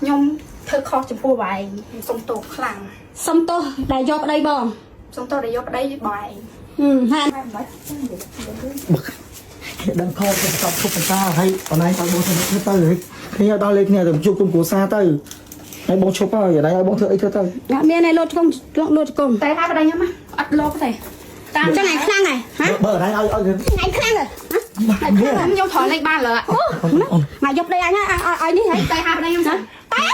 ខ្ញុំធ្វើខុសចំពោះបងឯងខ្ញុំសុំទោសខ្លាំង សុំទោសដែលយកប្តីបង សុំទោសដែលយកប្តីបងឯង ហឹមហើយ ហើយមិន បើគ្នាដឹងខុសទៅតបឈប់បន្តហើយអនឡាញឲ្យបងធ្វើទៅហើយគ្នាដល់លេខគ្នាទៅជួបគុំគ្រួសារទៅហើយបងឈប់ហើយអនឡាញឲ្យបងធ្វើអីធ្វើទៅ អត់មានឯលោតជង្គង់លោតជង្គង់ តែថាប្តីខ្ញុំអត់លោភទេតាម អញ្ចឹងឯងខ្លាំងហ៎ហ៎ បើអនឡាញឲ្យឲ្យ ឯងខ្លាំងហ៎ ខ្ញុំថយលេខបានលើ អូថ្ងៃយកប្តីអញឲ្យនេះហ៎ តែថាប្តីខ្ញុំសិន តែ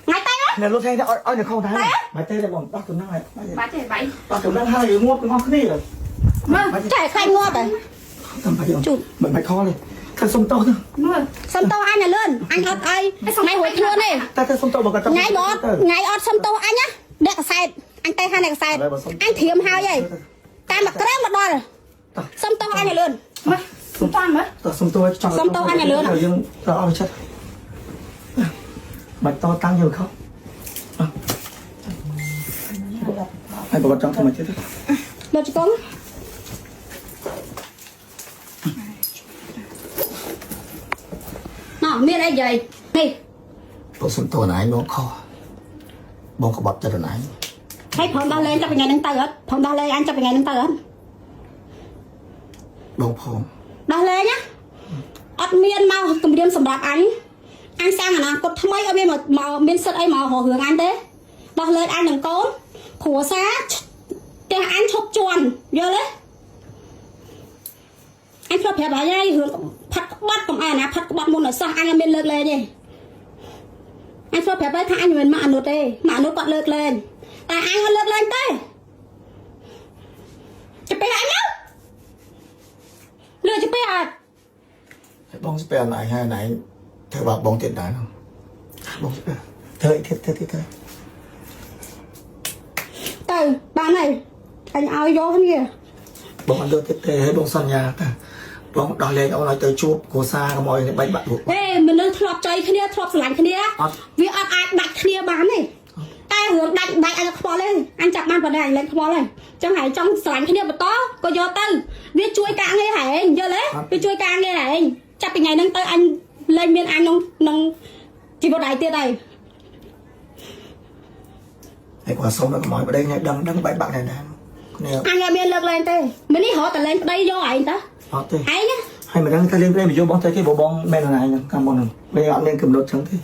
ថ្ងៃតែ អ្នកលោកថៃឲ្យឲ្យនៅខុសដែរមិនទេបងដោះកំណឹងហើយ បាច់ទេបាច់ ដោះកំណឹងហើយងាប់ទាំងអស់គ្នា មើល ចែខ្លាញ់ងាប់ហ៎ តាមបាច់មិនបាច់ខលទេធ្វើសុំទោសទៅ មើល សុំទោសអញឲ្យលឿនអញអត់អីថ្ងៃរួចខ្លួនទេ តែធ្វើសុំទោសបើគាត់ ថ្ងៃបើអត់ថ្ងៃអត់សុំទោសអញណាអ្នកកសែតអញតែហាអ្នកកសែតអញត្រៀមហើយហីតាមមកក្រែងមកដល់សុំទោសអញឲ្យលឿន មើលសុំតាន់មើល តោះសុំទោសចង់យើងទៅអត់ចិត្តបាច់តតាំងយើងខុសហើយបើគាត់ចង់ធ្វើមកទៀត លោកជង្គង់ណោះមានអីនិយាយនេះ បងសុំទោសណៃបងខុសបងក្បត់ចិត្តណៃ ហើយព្រមដោះលែងចាប់ពីថ្ងៃហ្នឹងទៅអត់ព្រមដោះលែងអញចាប់ពីថ្ងៃហ្នឹងទៅអត់ បងផង ដោះលែងណាអត់មានមកគម្រាមសម្រាប់អញអញសាងអនាគតថ្មីអត់មានមកមកមានសិទ្ធអីមករករឿងអញទេដោះលែងអញនឹងកូនគ្រួសារផ្ទះអញឈប់ជន់យល់ទេអញធ្លាប់ប្រាប់ហើយហើយរឿងផាត់ក្បត់កុំឲ្យអាណាផាត់ក្បត់មុនឲ្យសោះអញអត់មានលើកលែងទេអញធ្លាប់ប្រាប់ហើយថាអញមិនមែនមកអនុទេមកអនុគាត់លើកលែងតែអញអត់លើកលែងទេ ចាប់ពេលអញមកលឿនចាប់ពេលអត់ ហើយបងស្ពែណៃហើយណៃធ្វើបាបបងទៀតដែរបងស្ពែធ្វើអីទៀតធ្វើទៀតទៅ ទៅបានហើយអញឲ្យយកគ្នា បងអត់លើទៀតទេហើយបងសន្យាថាបងដោះលែងអូនឲ្យទៅជួបគ្រួសារកុំឲ្យបែកបាក់ពួក ហេមនុស្សធ្លាប់ចៃគ្នាធ្លាប់ស្រឡាញ់គ្នា អត់ វាអត់អាចដាច់គ្នាបានទេតែរឿងដាច់ដាច់អញខ្វល់ទេអញចាប់បានប៉ុណ្ណេះអញលែងខ្វល់ហើយចឹងហើយចង់ស្រឡាញ់គ្នាបន្តក៏យកទៅវាជួយការងារហែងយល់ទេវាជួយការងារហែងចាប់ពីថ្ងៃហ្នឹងទៅអញលែងមានអញក្នុងក្នុងជីវិតឯងទៀតហើយ ហើយគាត់សុំដល់កុំឲ្យប្តីគ្នាដឹងដឹងបែកបាក់ដែរណាគ្នា អញអត់មានលើកលែងទេមិននេះរត់តែលែងប្តីយកឯងតា អត់ទេ ឯងណា ហើយមិនដឹងថាលេងប្តីមកយកបងទៅគេបងបងមែនណៃហ្នឹងកាលមុនហ្នឹងវាអត់មានកំណត់ចឹងទេ